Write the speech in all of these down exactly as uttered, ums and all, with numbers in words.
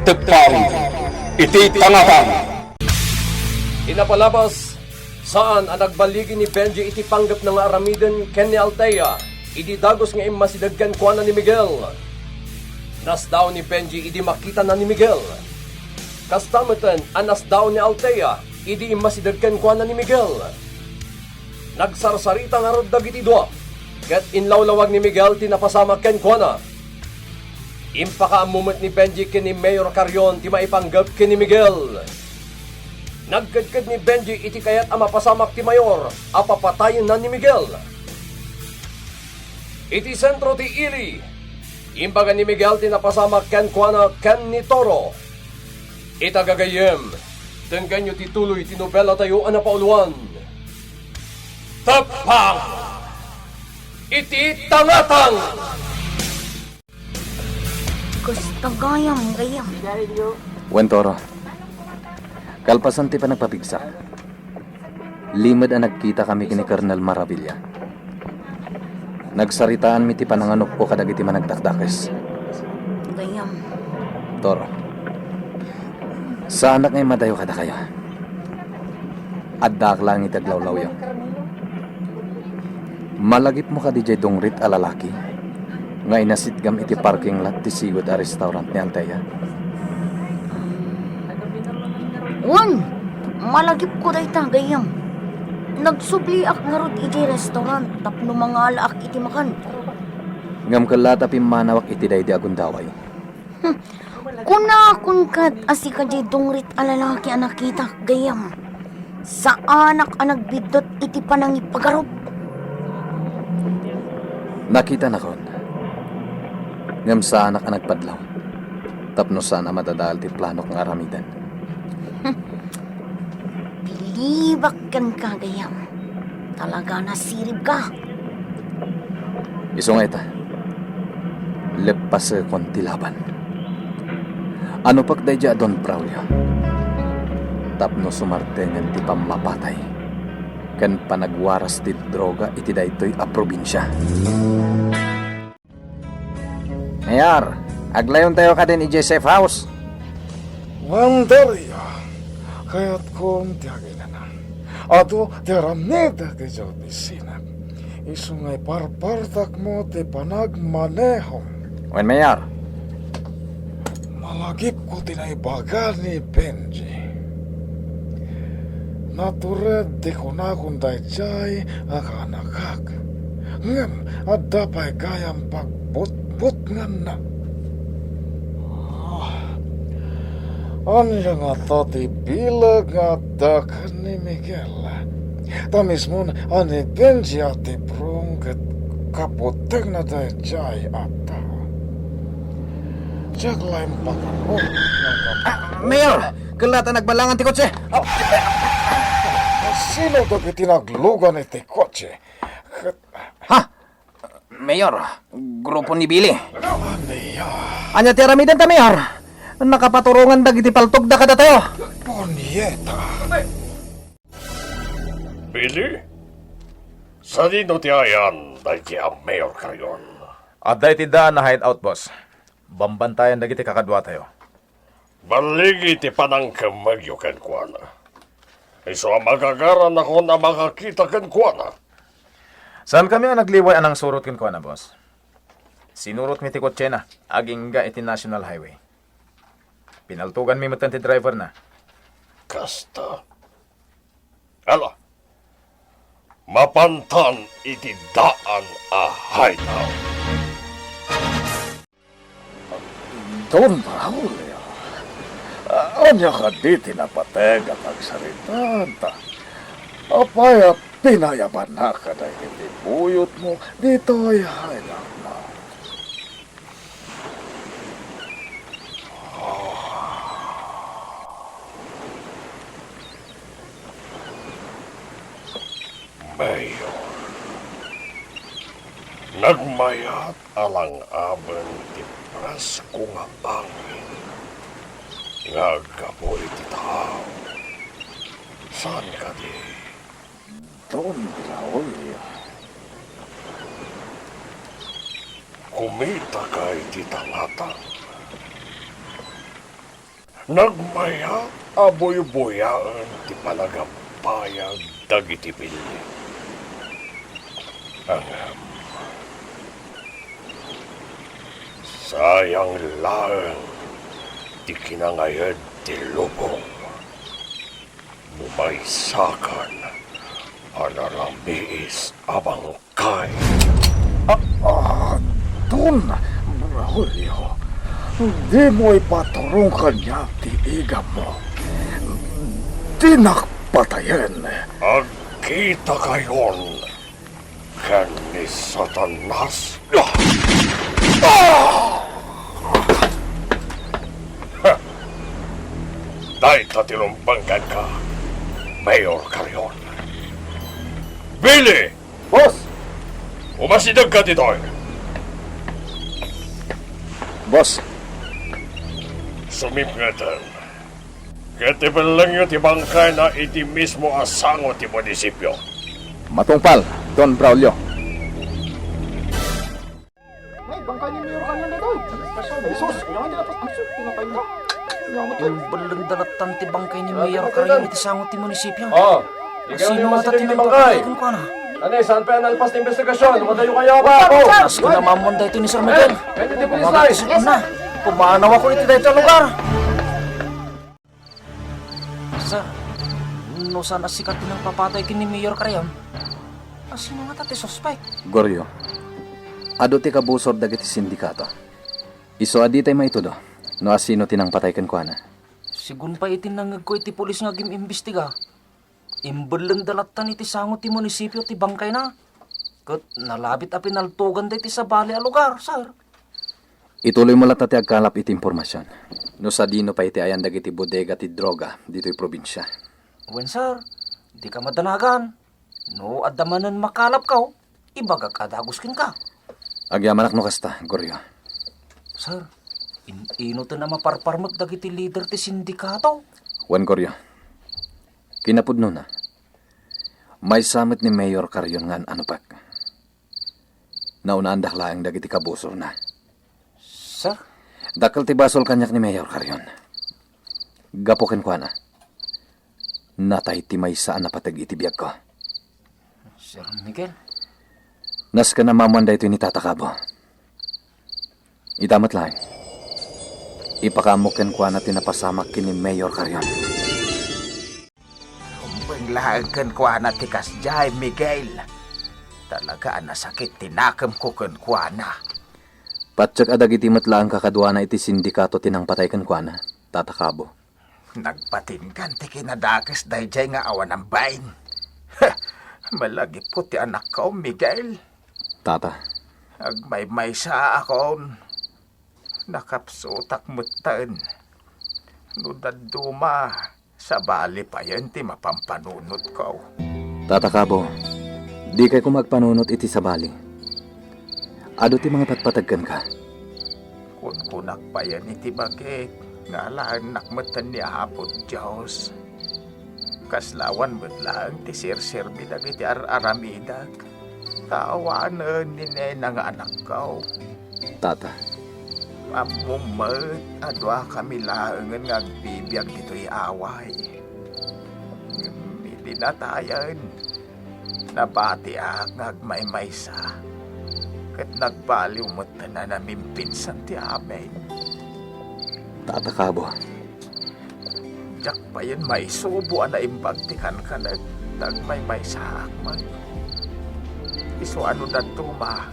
Teppang iti tangatang. Inapalabas, saan a nagballigi ni Benji iti panggepna nga aramiden ken ni Althea idi dagus nga immasideg kenkuana ni Miguel. Nasdaaw ni Benji idi makitana ni Miguel. Kasta metten a nasdaaw ni Althea idi immasideg kenkuana ni Miguel. Nagsarsarita ngarud dagiti dua, ket inlawlawag ni Miguel ti napasamak kenkuana. Impakaammo met ni Benji ken ni Mayor Carrion ti maipanggep ken ni Miguel. Nagkedked ni Benji iti kayat a mapasamak ti mayor a papatayenna ni Miguel. Iti sentro ti ili, imbaga ni Miguel ti napasamak kenkuana ken ni Toro. Ita gagayyem, denggenyo ti tuloy ti nobelatayo a napauluan. Teppang iti tangatang! Kasta gayam, gayam. Wen, Toro. Kalpasan ti panagpapigsa, limed a nagkitakami ken ni Colonel Maravilla. Nagsaritaanmi ti pananganupko kadagiti managdakdakes. Gayam. Toro, saanak nga immadayo kadakayo. Addaak laeng iti aglawlawyo. Malagipmo kadi diay dungrit a lalaki nga inasitgam iti parking lot ti sigud a restaurant ni Althea? Wen, malagipko dayta, gayyem. Nagsubliak ngarud idiay restaurant tapno mangalaak iti makan. Ngem ket la ta pimmanawak iti daydi a gundaway. Hmm. Kunakon ket a sika diay dungrit a lalaki a nakitak, gayyem. Saanak a nagbiddut iti panangipagarup. Nakitanakon, ngem saanak a nagpadlaw, tapno saan a madadael ti planok nga aramiden. Bilibak kenka, gayyem. Talaga nasiribka. Isu nga ita, leppasekon ti laban. Anupek daydiay a Don Braulio tapno sumartengen ti pammapatay ken panagwaras ti droga iti daytoy a probinsia. Mayor, aglayontayo kadin idiay safe house. Wen, Daria, kayatkon ti aginana. Adu ti aramidek idiay opisina. Isu nga iparpartakmo ti panagmanehom. Wen, Mayor. Malagipko ti naibaga ni Benji. Natured ti kunakon daydiay a kaanakak. Ngem adda pay gayam pagbutbutnganna. Ah, ania ngata ti bileg nga adda ken ni Miguel? Ta mismon a ni Benji a ti Brong ket kabutegna daydiay a tao. Diak laeng pagano nga kap- Ah, Mayor! Ket la ta nagbalangan ti kotse! Sino dagiti naglugan iti kotse? Ket Ha? Mayor, grupo ni Billy. Ania? Ania ti aramidenta, Mayor? Nakapaturongan dagiti paltogda kadatayo. Punyeta! Billy? Sadino ti ayan daydi a Mayor Carrion? Adda iti daan a hideout, boss. Bambantayan dagiti kakaduatayo. Balligi ti panangkemmegyo kenkuana. Isu a magagaranakon a makakita kenkuana. Saankami a nagliway a nangsurot kenkuana, boss. Sinurotmi ti kotsena agingga iti National Highway. Pinaltoganmi metten ti driverna. Kasta? Ala, mapantan iti daan a hideout. Don Braulio, ania kadi ti napateg a pagsaritaanta? Apay a pinayabanak kadagiti buyotmo ditoy hideoutmo? Mayor, nagmayat a lang-aben ti presko nga angin nga aggapu iti taaw. Saan kadi? Don Braulio. Kumitaka iti tangatang. Nagmayat a buybuyaen ti panagbayag dagiti billig. Ngem sayang laeng ti kinangayed ti lubong. Umaysakan a naramiis a bangkay. Ah, ah, Don Braulio, dimo ipaturong kaniak ti igammo. Dinak patayen. Agkitakayon ken ni Satanas. Ah! Ah! Dayta ti rumbeng kenka, Mayor Carrion. Billy! Boss! Umasidegka ditoy! Boss! Sumipngeten. Ket ibellengyo ti bangkayna iti mismo a sango ti munisipio. Matungpal, Don Braulio. Ay, bangkay ni Mayor Carrion daytoy. Jesus, yan, yan, ang sus, pinatay na. Yan, yan. Imbellengda lattan ti bangkay ni Mayor Carrion iti sango ti munisipio. Oh, sino ata ti bangkay? Ano, saan pa yan alpas ti investigasyon? Wala yung kaya ba? Oh. Kas kinamamon daytoy ni Sir Miguel. Kaya di police life. Yes, sir. Pumanaw ako iti daytoy a lugar. Sir, no saan a sika ti nangpapatay ken ni Mayor Carrion, a sino ngata ti suspek? Goryo, adu ti kabusor dagiti sindikato. Isu a ditay maitudo no a sino ti nangpatay kenkuana. Sigun pay iti nangngegko iti pulis nga agim-imbestiga, imbellengda lattan iti sango ti munisipio ti bangkayna. Ket nalabit a pinaltoganda iti sabali a lugar, sir. Ituloymo latta ti agkalap iti impormasion no sadino pay ti ayan dagiti bodega ti droga ditoy probinsia. Wen, sir, dika madanagan. No adda manen makalapko, ibagak a dagus kenka. Agyamanak no kasta, Goryo. Sir, in-inuton a maparparmek dagiti lider ti sindikato. Wen, Goryo. Kinapudnona, maysa met ni Mayor Carrion nga an-anupek. Naunaandak laeng dagiti kabusorna. Sir? Dakkel ti basol kaniak ni Mayor Carrion. Gapu kenkuana, natay ti maysa a napateg iti biagko. Sir Miguel? Nasken a mamuan daytoy ni Tata Cabo. Ita met laeng, ipakaammok kenkuana ti napasamak ken ni Mayor Carrion. Rumbeng laeng kenkuana ti kasdiay, Miguel. Talaga a nasakit ti nakemko kenkuana. Patiek a dagiti met laeng kakaduana iti sindikato ti nangpatay kenkuana, Tata Cabo. Nagpatinggan ti kinadakes daydiay nga awan ambain. Malagipko ti anakko, Miguel. Tata. Agmaymaysaakon. Nakapsutak metten. No dadduma, sabali payen ti mapampanunotko. Tata Cabo, dikay koma agpanunot iti sabali. Adu ti mangipatpateg kenka. Kunkunak payen iti bagik nga alaennak metten ni Apo Dios. Kasla awan met laeng ti serserbi dagiti ar-aramidek, ta awanen ni nena nga anakko. Tata. Ammom met a duakami laengen nga agbibiag ditoy away. Ngem idi natayen, nabatiak nga agmaymaysa, ket nagbaliw metten a namimpinsan ti amin. Tata Cabo. Diak payen maisubo a naimbag ti kankanek, ta agmaymaysaak met. Isu a no dadduma,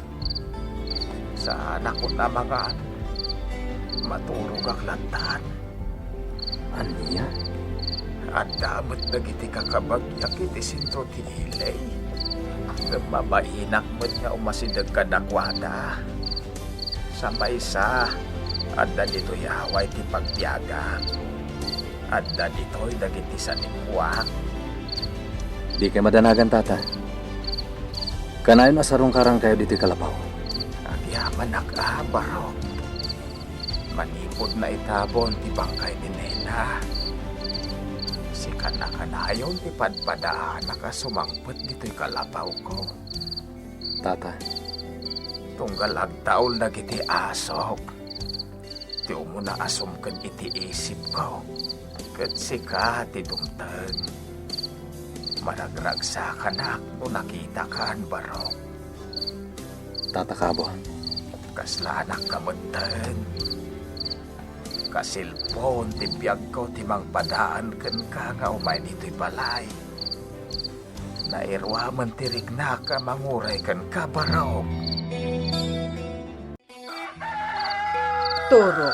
saanakon a mangan. Maturogak lattan. Ania? Adda met dagiti kakabagiak iti sentro ti ili. Ngem mabainak met nga umasideg kadakuada. Sa maysa, adda ditoy away ti pagbiagak. Adda ditoy dagiti sanikuak. Dikay madanagan, Tata. Kanayon a sarungkarankayo ditoy kalapaw. Agyamanak a, Barok. Manipud naitabon ti bangkay ni Nena, sika a kanayon ti padpadaanak a sumangpet ditoy kalapawko. Tata. Tunggal agtaul dagiti asok, Ti umuna a sumken iti isipko, ket sika ti dumteng. Maragragsakanak no nakitakan, Barok. Tata Kabon. Kaslaanak ka metten. Kasilpon ti biagko ti mangpadaan kenka nga umay ditoy balay. Nairuamen ti riknak a manguray kenka, Barok. Toro,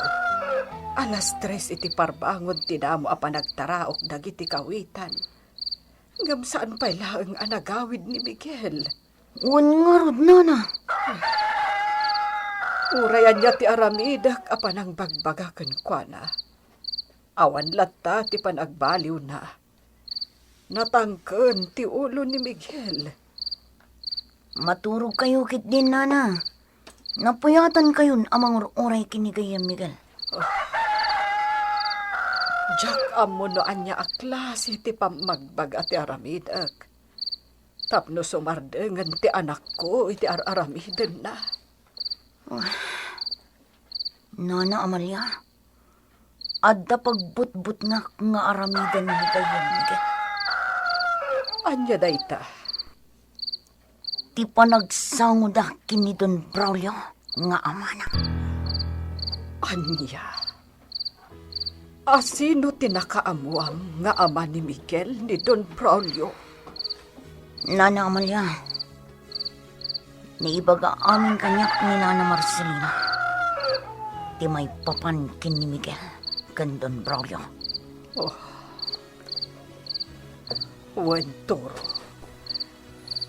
alas tres iti parbangod ti damo a panagtaraok dagiti kawitan. Ngem saan pay laeng a nagawid ni Miguel. Wen ngarud, nana. Uray ania ti aramidek a panangbagbaga kenkuana. Awan latta ti panagbaliwna. Natangken ti ulo ni Miguel. Maturogkayo ketdin, nana. Napuyatankayon a mangur-uray ken ni gayyem Miguel. Diak ammo no ania a klase ti pammagbaga ti aramidek. Tapno sumardengen ti anakko iti ar-aramidenna. Nana Amalia, adda pagbutbutngak nga aramiden ni gayyem Miguel. Ania dayta? Ti panagsangoda ken ni Don Braulio nga amana. Ania? Asino ti nakaammoam nga ama ni Miguel ni Don Braulio? Nana Amalia, naibaga amin kaniak ni Nana Marcelina ti maipapan ken ni Miguel ken Don Braulio. Oh. Wen, Toro.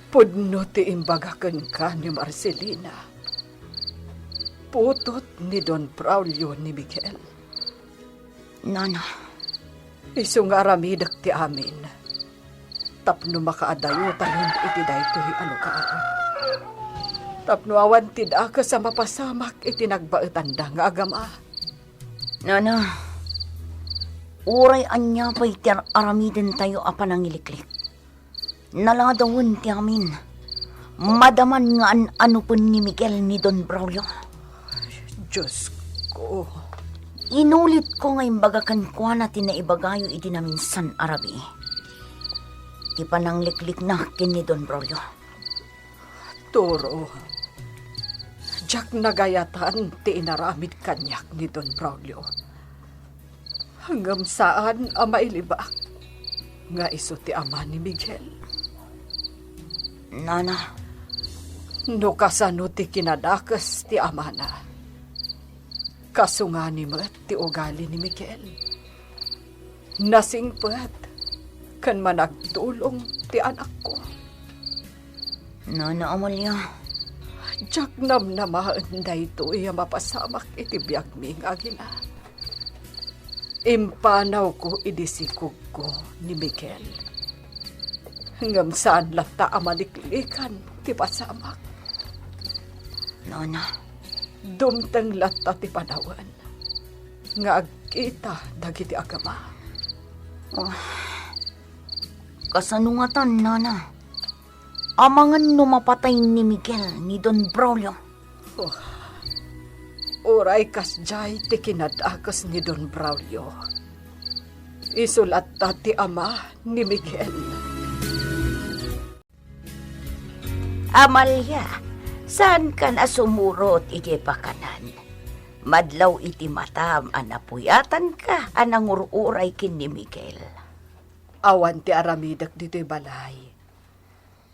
Pudno ti imbaga kenka ni Marcelina. Putot ni Don Braulio ni Miguel. Nana. Isu nga aramidek ti amin. Tapno makaadayotayon iti daytoy a lugar. Tapno awan ti dakes a mapasamak iti nagbaetanda nga agama. Nana, uray ania pay ti ar-, aramidentayo a panangiliklik, naladawen ti amin. Madaman nga an-anupen ni Miguel ni Don Braulio. Diosko. Inulitko nga imbaga kenkuana ti naibagayo iti naminsan a rabii. Ti panangliklikna ken ni Don Braulio. Toro, diak nagayatan ti inaramid kaniak ni Don Braulio. Ngem saan a mailibak nga isu ti ama ni Miguel. Nana. No kasano ti kinadakes ti amana, kasungani met ti ugali ni Miguel. Nasingpet ken managtulong ti anakko. Nana Amalia. Diak namnamaen daytoy a mapasamak iti biagmi nga agina. Impanawko idi sikogko ni Miguel. Ngem saan latta a maliklikan ti pasamak. Nana. Dumteng latta ti panawen nga agkita dagiti agama. Oh. Kasano ngatan, nana? Amangan no mapatay ni Miguel ni Don Braulio. Oh. Uray kasdiay ti kinadakes ni Don Braulio. Isu latta ti ama ni Miguel. Amalia, saankan a sumurot idiay pakanan. Madlaw iti matam a napuyatanka a nangur-uray ken ni Miguel. Awan ti aramidek ditoy balay.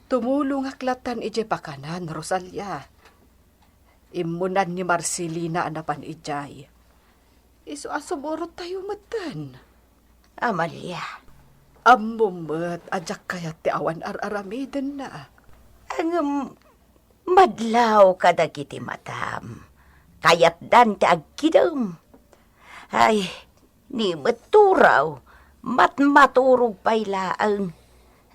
Tumulongak latan idiay pakanan, Rosalia. Immunan ni Marcelina a napan idiay. Isu a sumurot tayo metten. Amalia. Ammom met a diak kayat ti awan ar-aramidenna. Ngem madlaw kadagiti matam. Kayatdan ti agkidem. Ay, ni met Toro, matmaturog pay laeng.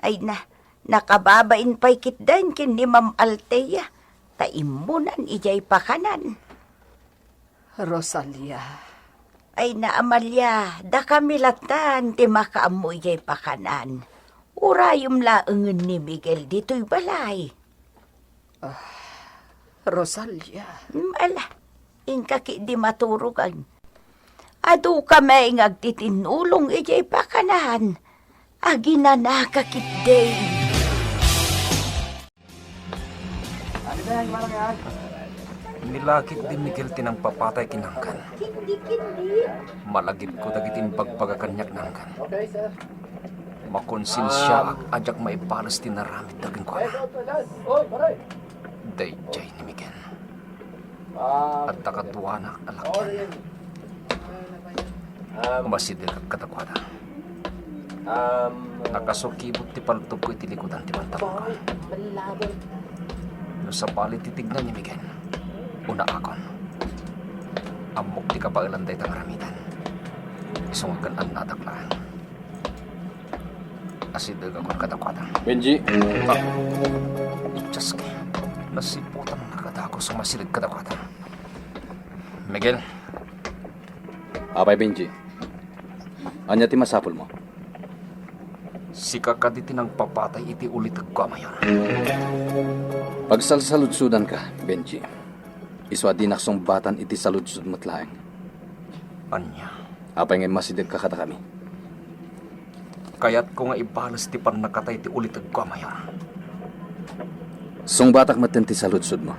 Ay na, nakababain pay ketdin ken ni Ma'am Althea, ta immunan idiay pakanan. Rosalia. Ay na, Amalia, dakami latan ti makaammo idiay pakanan. Urayem laengen ni Miguel ditoy balay. Ah, Rosalia. Mm, ala, inka ketdi maturogan. Adu kami nga agtitinnulong idiay pakanan. Aginanaka ketdi. Ni la ketdi Miguel ti nangpapatay ken nangken. Malagipko dagiti imbagbaga kaniak nangken. Makonsensiaak a diak maibales ti naramidda kenkuana. Daydiay ni Miguel. Adda kaduana a lakian. Umasidegak kadakuada. Nakasukibot ti paltogko iti likudan ti pantalonko. No sabali ti tigna ni Miguel, unaakon. Ammok ti kabaelan dayta nga aramidan. Isu nga agan-annadak laeng. Asidegakon kadakuada. Benji. Ah, itsaski. Nasiputan nga kadagus a masideg kadakuada. Miguel. Apay, Benji? Ania ti masapulmo? Sika kadi ti nangpapatay iti ulitegko a mayor. Pagsalsaludsodanka, Benji. Isu a dinak sungbatan iti saludsod met laeng. Ania? Apay nga immasidegka kadakami? Kayatko nga ibales ti pannakatay ti ulitegko a mayor. Sungbatak metten ti saludsodmo.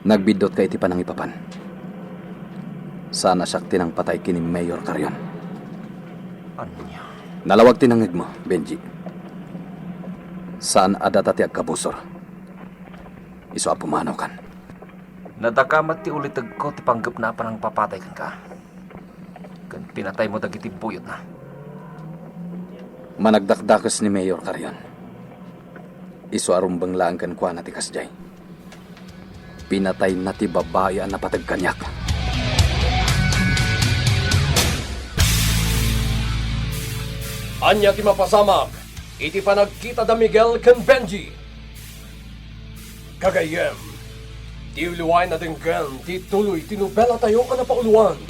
Nagbiddutka iti panangipapan. Saan a siak ti nangpatay ken ni Mayor Carrion. Ania? Nalawag ti nangngegmo, Benji. Saan a data ti agkabusor. Isu a pumanawkan. Nadakamat ti ulitegko ti panggepna a panangpapatay kenka. Ken pinataymo dagiti buyotna. Managdakdakes ni Mayor Carrion. Isu a rumbeng laeng kenkuana ti kasdiay. Pinatayna ti babai a napateg kaniak. Ania ti mapasamak iti panagkita da Miguel ken Benji? Gagayyem, ti uliwaen a denggen ti tuloy ti nobelatayo a napauloan.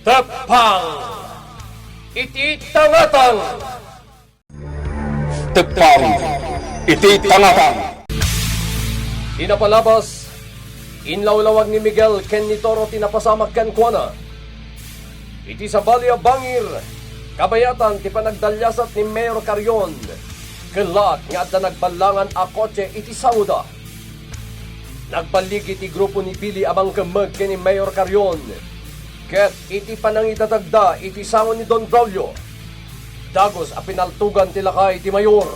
Teppang iti Tangatang! Teppang iti Tangatang! Ti napalabas, inlawlawag ni Miguel ken ni Toro ti napasamak kenkuana. Iti sabali a bangir, kabayatan ti panagdaliasat ni Mayor Carrion, kellaat nga adda nagballangan a kotse iti sangoda. Nagballigi ti grupo ni Billy a mangkemmeg ken ni Mayor Carrion, ket iti panangidatagda iti sango ni Don Braulio, dagus a pinaltogan ti lakay ti mayor.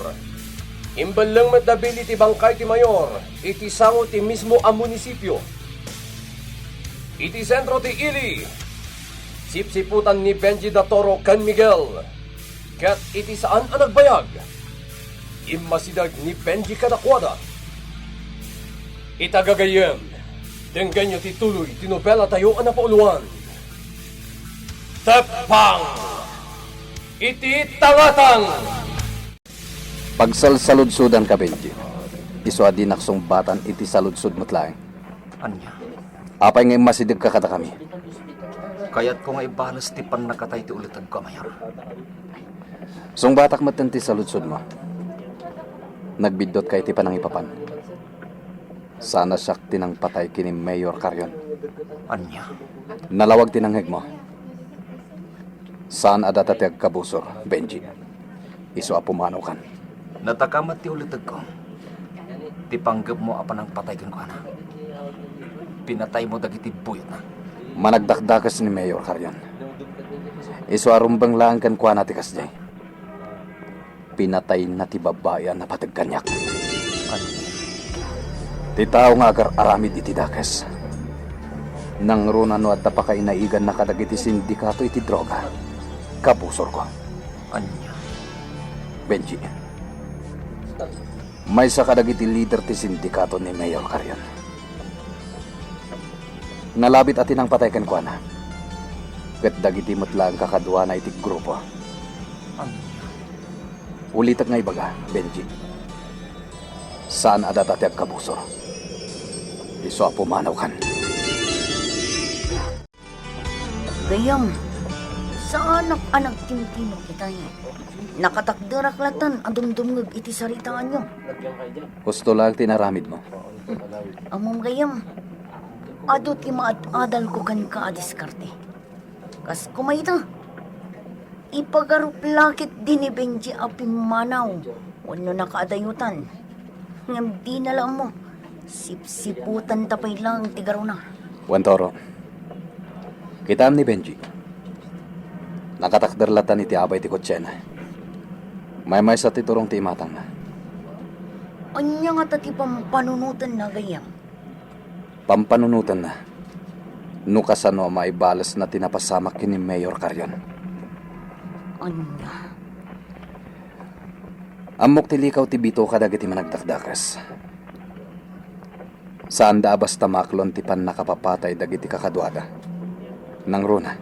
Imbelleng met da Billy ti bangkay ti mayor iti sango ti mismo a munisipio. Iti sentro ti ili, sipsiputan ni Benji da Toro ken Miguel. Ket iti saan a nagbayag, immasideg ni Benji kadakuada. Ita gagayyem, denggenyo ti tuloy ti nobelatayo a napauloan. Teppang iti Tangatang! Pagsalsaludsodanka, Benji. Isu a dinak sungbatan iti saludsod met laeng. Ania? Apay nga immasidegka kadakami? Kayatko nga ibales ti pannakatay ti ulitegko a mayor. Sungbatak metten ti saludsodmo. Nagbiddutka iti panangipapan. Saan a siak ti nangpatay ken ni Mayor Carrion. Ania? Nalawag ti nangngegmo. Saan a data ti agkabusor, Benji. Isu a pumanawkan. Nadakamat ti ulitegko. Ti panggepmo a panangpatay kenkuana. Pinataymo dagiti buyotna. Managdakdakes ni Mayor Carrion. Isu a rumbeng laeng kenkuana ti kasdiay. Pinatayna ti babai a napateg kaniak. Ti tao nga agar-aramid iti dakes, nangruna no adda pakainaiganna kadagiti sindikato iti droga, kabusorko. Ania? Benji, maysa kadagiti lider ti sindikato ni Mayor Carrion. Nalabit a ti nangpatay kenkuana, ket dagiti met laeng kakaduana iti grupo. Ania? Ulitek nga ibaga, Benji. Saan a data ti agkabusor. Isu a pumanawkan. Gayam, saanak a nagtimtimog itay. Nakatakderak latten a dumdumngeg iti saritaanyo. Husto laeng ti inaramidmo. Ammom gayam, Adu ti maad-adalko kenka a diskarte. Kas kumayta, ipagarup la ketdi ni Benji a pimmanaw wenno nakaadayotan. Ngem dina la ammo, sipsiputanta pay laeng ti garuna. Wen, Toro. Kitaem ni Benji. Nakatakder lattan iti abay ti kotsena. Maymaysa ti turong ti imatangna. Ania ngata ti pampanunotenna, gayyem? Pampanunotenna no kasano a maibalesna ti napasamak ken ni Mayor Carrion. Ania? Ammok ti likaw ti bitoka dagiti managdakdakes. Saanda a basta maaklon ti pannakapapatay dagiti kakaduada. Nangruna,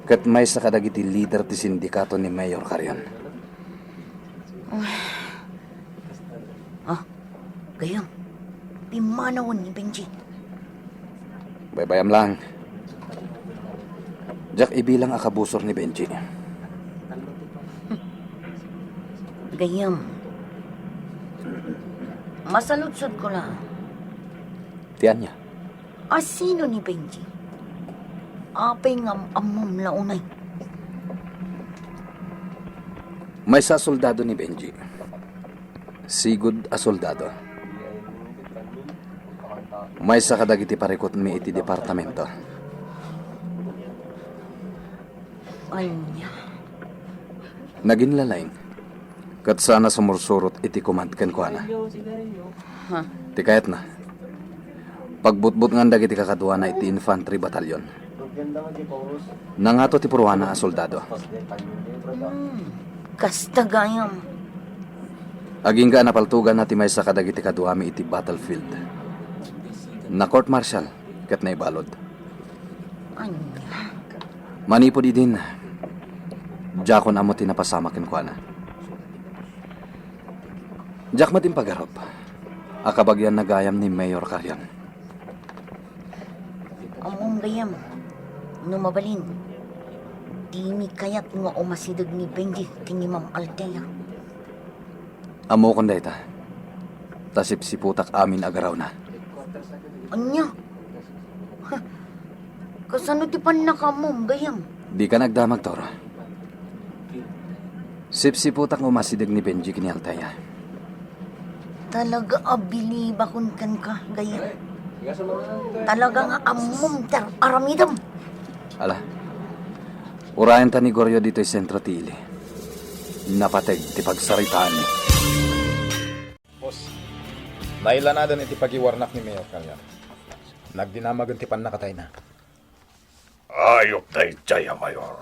ket maysa kadagiti lider ti sindikato ni Mayor Carrion. Ah, gayyem, pimmanawen ni Benji. Baybayam laeng. Diak ibilang a kabusor ni Benji. Gayyem, masaludsodko la. Ti ania? Asino ni Benji? Apay nga am-ammom la unay? Maysa a soldado ni Benji. Sigud a soldado. Maysa kadagiti parikutmi iti departamento. Ania? Naginlalaing, ket saan a sumursurot iti command kenkuana. Ha? Ti kayatna, pagbutbutngan dagiti kakaduana iti infantry battalion. Nangato ti puruana a soldado. Hmm, kasta gayam. Agingga a napaltoganna ti maysa kadagiti kaduami iti battlefield. Na-court martial ket naibalud. Ania? Manipud idin, diakon ammo ti napasamak kenkuana. Diak met impagarup a kabagianna gayam ni Mayor Carrion. Ammom gayam, no mabalin, dimi kayat nga umasideg ni Benji ken ni Ma'am Althea. Ammokon dayta, ta sipsiputak amin a garawna. Ania? Ha? Kasano ti pannakaammom gayam? Dika nagdamag, Toro. Sipsiputak nga umasideg ni Benji ken ni Althea. Talaga a bilibakon kenka, gayam. Talaga nga ammom ti ar-aramidem. Ala, urayenta ni Goryo ditoy sentro ti ili. Napateg ti pagsaritaanmi. Boss, nailanaden iti pagiwarnak ni Mayor Carrion. Nagdinamagen ti pannakatayna. Ayup daydiay a mayor.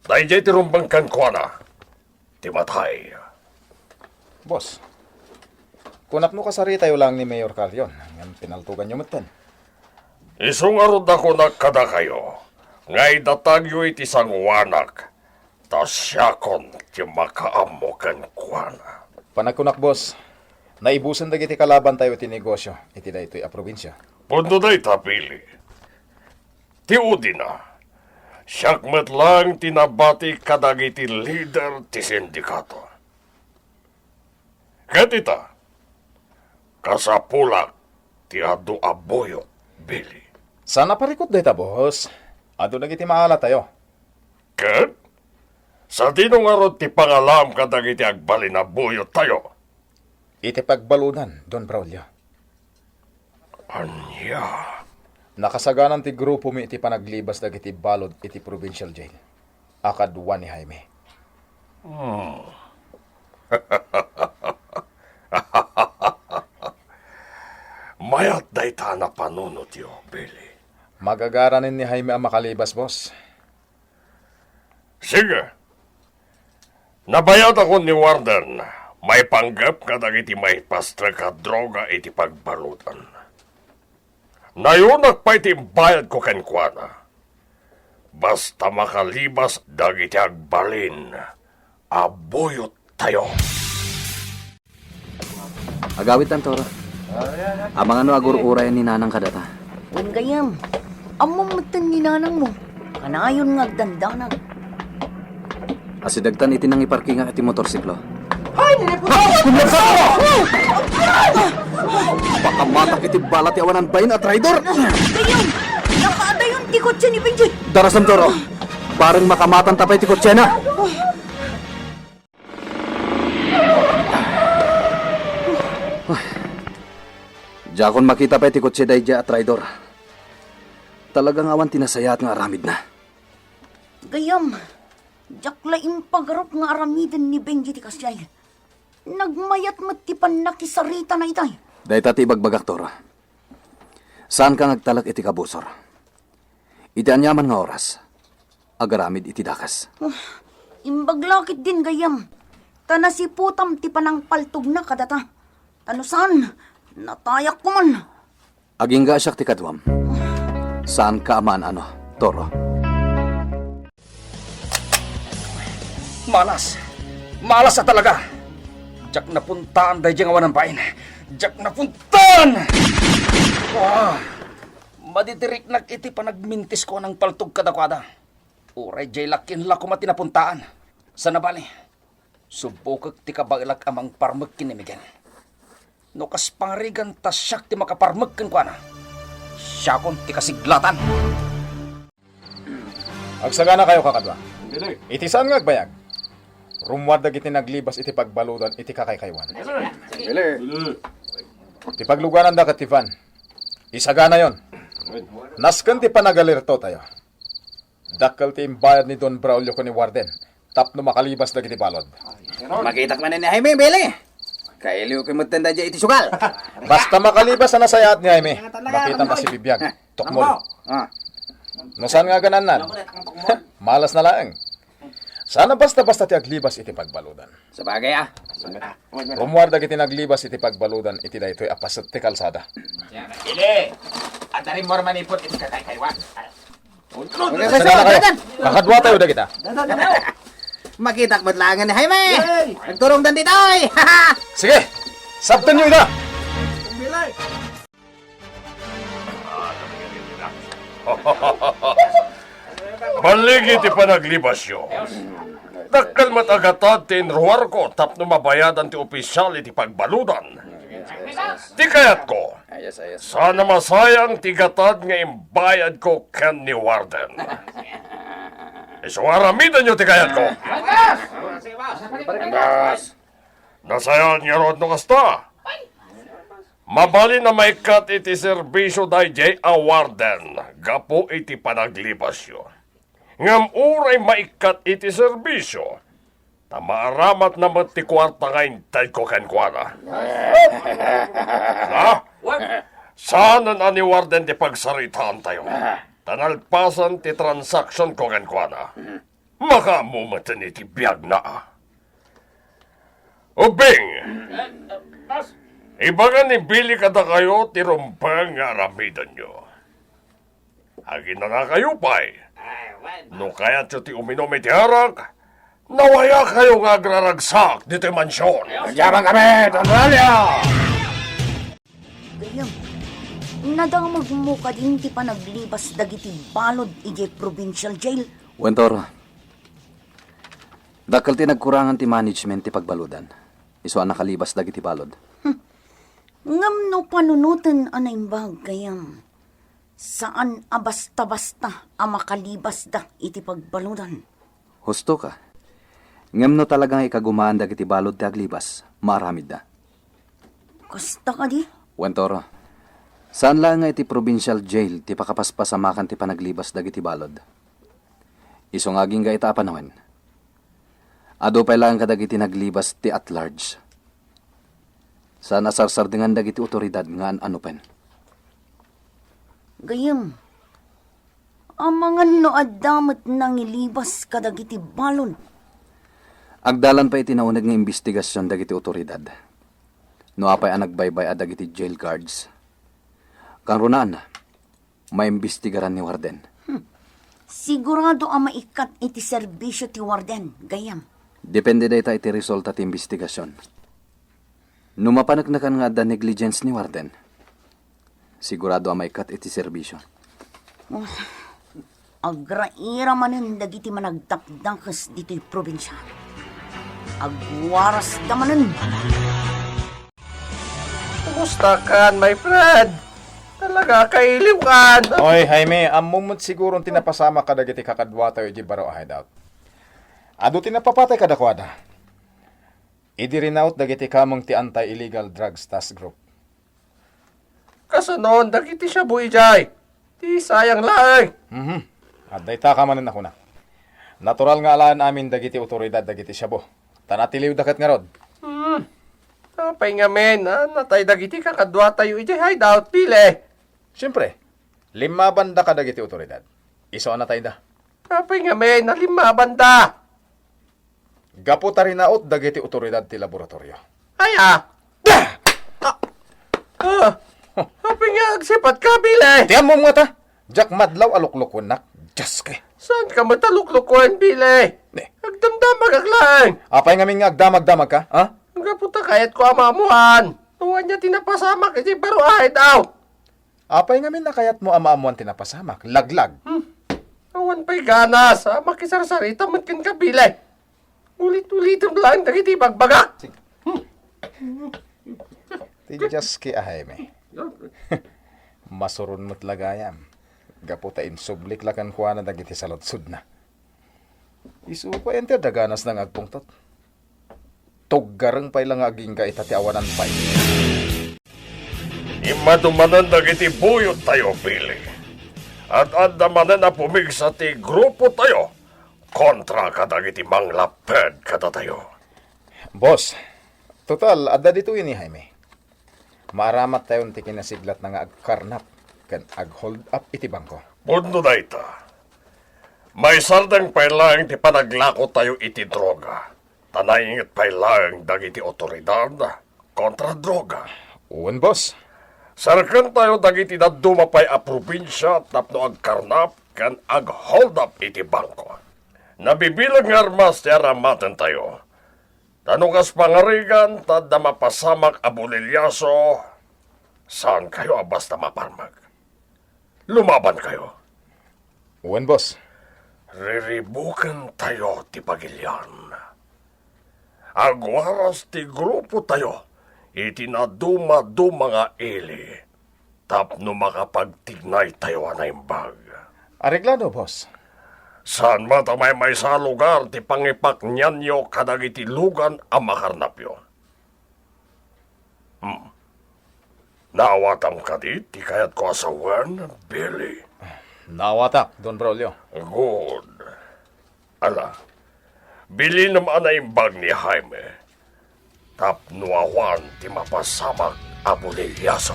Daydiay ti rumbeng kenkuana, ti matay. Boss, kunak no kasaritayo laeng ni Mayor Carrion, ngem pinaltoganyo metten. Isu ngarud a kunak kadakayo nga idatagyo iti sanguanak, ta siakon ti makaammo kenkuana. Panagkunak, boss, naibusen dagiti kalabantayo iti negosio iti daytoy a probinsia. Pudno dayta, Billy. Ti udina, siak met laeng ti nabati kadagiti lider ti sindikato. Ket ita, kasapulak ti adu a buyot, Billy. Saan a parikut dayta, boss. Adu dagiti maalatayo. Ket sadino ngarud ti pangalaam kadagiti agbalin a buyottayo? Iti pagbaludan, Don Braulio. Ania? Nakasaganan ti grupomi iti panaglibas dagiti balud iti provincial jail a kadua ni Jaime. Hmm. Mayat dayta a napanunotyo, Billy. Magagaranen ni Jaime a makalibas, boss. Sige. Nabayadakon ni Warden maipanggep kadagiti maipastrek a droga iti pagbaludan. Nayunak pay ti imbayadko kenkuana. Basta makalibas dagiti agbalin a buyottayo. Agawidtan, Toro. Amangan no agur-urayan ni Nanang kadata. Wen gayam, ammom metten ni Nanangmo. Kanayon nga agdandanag. Asidegtan iti nangiparkingak iti motorsiklo. Hay, niliput! Pakamatak iti bala ti awanan bain a traidor! Gayam, nakaadayon ti kotse ni Benji. Darasem, Toro. Bareng makamatanta pay ti kotsena. Diakon makita pay ti kotse daydiay a traidor. Talaga nga awan ti nasayaat nga aramidna. Gayam, diak la impagarup nga aramiden ni Benji ti kasdiay. Nagmayat met ti pannakisaritana itay. Dayta ti ibagbagak, Toro. Saanka nga agtalek iti kabusor. Iti aniaman nga oras, agaramid iti dakes. Ah, imbag la ketdin gayam, ta nasiputam ti panangpaltogna kadata. Ta no saan, natayak koman. Agingga a siak ti kaduam. Saanka a maan-ano, Toro? Malas. Malas a talaga. Diak napuntaan daydiay nga awanan bain. Diak napuntaan! Ah! Madidiriknak iti panagmintisko a nangpaltog kadakuada. Uray diay la koma ti napuntaan. Sana bali, subukek ti kabaelak a mangparmek ken ni Miguel. No kas pangarigan ta siak ti makaparmek kenkuana, siakon ti kasiglatan. Agsaganakayo, kakadua. Iti saan nga agbayag, rummuar dagiti naglibas iti pagbaludan iti kakaykaywan. Ti paglugananda ket ti van, isaganayon. Nasken ti panagalertotayo. Dakkel ti imbayad ni Don Braulio ken ni Warden tapno makalibas dagiti balud. Makitak manen ni Jaime, Billy. Kailiwko metten daydiay iti sugal. Basta makalibas a nasayaat ni Jaime, makitam a sibibiag. Tukmol. Ah. No saan nga aganannan? Malasna laeng. Sana basta-basta ti aglibas iti pagbaludan. Sabagay, ah. Rummuar dagiti naglibas iti pagbaludan iti daytoy a paset ti kalsada. Ili, adda rimmuar manipud iti kakaykaywan. Magkasasya, dadan. Makadua tayo dagita. Makitak met laeng ni Jaime. Nagturongdan ditoy. Sige, sabtenyo ida. Balligi ti panaglibasyo. Dakkel met a gatad ti inruarko tapno mabayadan ti opisyal iti pagbaludan. Ti kayatko, sana masayang ti gatad nga imbayadko ken ni Warden. Isu nga aramidenyo ti kayatko. Nasayaat ngarud no kasta. Mabalin a maikkat iti serbisyo daydiay a Warden gapu iti panaglibasyo. Ngem uray maikkat iti serbisyo, ta maaramatna met ti kuarta nga intedko kenkuana. Ha? Saanen a ni Warden ti pagsaritaantayo, ta nalpasen ti transaksionko kenkuana. Makaammo metten iti biagna. Ubbing! Ibaga ni Billy kadakayo ti rumbeng nga aramidenyo. Aginanakayo pay. No kayatyo ti uminom iti arak, nawayakayo nga agraragsak ditoy mansion. Agyaman kami, Don Rolio! Gayam, nadamagmo kadin ti panaglibas dagiti balud idiay provincial jail? Wen, Toro. Dakkel ti nagkurangan ti management ti pagbaludan. Isu a nakalibas dagiti balud. Hmm. Ngem no panunoten a naimbag gayam, saan a basta-basta a makalibasda iti pagbaludan. Husto ka. Ngem no talaga nga ikagumaan dagiti balud ti aglibas, maaramidda. Kasta kadi? Wen, Toro. Saan laeng nga iti provincial jail ti pakapaspasamakan ti panaglibas dagiti balud. Isu nga agingga ita a panawen, adu pay laeng kadagiti naglibas ti at large. Saan a sarsardengan dagiti otoridad nga an-anopen. Gayam, amangan no adda met nangilibas kadagiti balud. Agdalan pay iti nauneg nga imbestigasion dagiti otoridad. No apay a nagbaybay-a dagiti jail guards, kangrunaan, maimbestigaran ni Warden. Hmm. Sigurado a maikkat iti serbisio ti Warden, gayam. Depende dayta iti resulta ti imbestigasion. No mapaneknekan nga adda negligence ni Warden, sigurado a maikkat iti serbisio. Oh, agraira manen dagiti managdakdakes ditoy probinsia. Agwarasda manen. Kamusta kan, my friend? Talaga, kailiw kan. Oy, Jaime, ammom met siguro ti napasamak kadagiti kakaduatayo idiay Baro a Hideout. Adu ti napapatay kadakuada. Idi rinaut dagiti kameng ti Anti-Illegal Drugs Task Group. Kasano dagiti shabu idiay? Ti sayang laeng. Mhm. Adda ita ka manen a kuna. Natural nga alaen amin dagiti otoridad dagiti shabu. Ta natiliwda ket ngarud. Hmm. Apay ngamin, a, natay dagiti kakaduatayo idiay hideout, Billy? Siempre, limmabanda kadagiti otoridad. Isu a natayda. Apay ngamin, a limmabanda? Gapu ta rinaut dagiti otoridad ti laboratorio. Ay, a. Da! A, a, apay nga agsipatka, Billy? Ti ammom ngata, diak madlaw a luklukuennak. Dios ke. Saanka met a luklukuen, Billy? Ne. Agdamdamagak laeng. Apay ngamin nga agdamagdamagka, a? Gapu ta kayatko a maammoan no ania ti napasamak idiay Baro a Hideout. Apay ngamin a kayatmo a maammoan ti napasamak, laglag? Hmm. Awan pay ganas a makisarsarita met kenka, Billy. Ulit-ulitem laeng dagiti ibagbagak. Ti Dios ke a, Jaime. Masuron met la gayam. Gapu ta insublik la kenkuana dagiti saludsodna. Isu pay, enter da ganasna nga agpungtot. Tuggareng pay la nga agingga ita ti awanan pay. Immadu manen dagiti buyottayo, Billy. Ad-adda manen a pumigsa ti grupotayo kontra kadagiti manglapped kadatayo. Boss, total, adda ditoy ni Jaime. Maaramattayon ti kinasiglatna nga agkarnap ken ag-hold up iti bangko. Pudno dayta. Maisardeng pay laeng ti panaglakotayo iti droga, ta nainget pay laeng dagiti otoridad kontra droga. Wen, boss. Serkentayo dagiti dadduma pay a probinsia tapno agkarnap ken ag-hold up iti bangko. Nabibileg nga armas ti aramatentayo. Ta no kas pangarigan ta adda mapasamak a bolilyaso, saankayo a basta maparmek. Lumabankayo. Wen, boss. Riribukentayo ti pagilian. Agwaras ti grupotayo iti nadumaduma nga ili tapno makapagtignaytayo a naimbag. Areglado, boss. Saan met a maymaysa a lugar ti pangipaknianyo kadagiti lugan a makarnapyo. Hmm. Naawatam kadi ti kayatko a sawen, Billy? Naawatak, Don Braulio. Good. Ala, bilinem a naimbag ni Jaime tapno awan ti mapasamak a bolilyaso.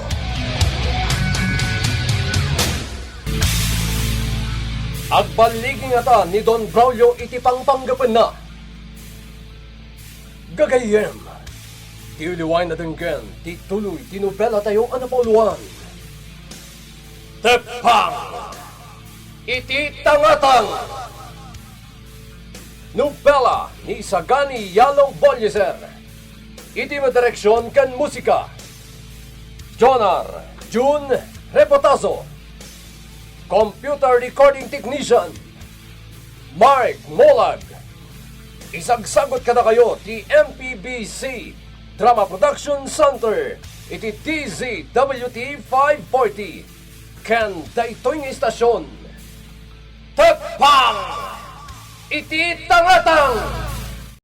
Agballigi ngata ni Don Braulio iti pangpanggepenna. Gagayyem, ti uliway na denggen ti tuloy ti nobelatayo a napauluan. Teppang iti Tangatang. Nobela ni Sagani Yalo Bolliser. Iti madireksion ken musika, Jonar Jun Reputazo. Computer recording technician, Mark Molag. Isagsagut kadakayo ti M P B C Drama Production Center iti D Z W T five forty. Ken daytoy nga istasyon, Teppang iti Tangatang!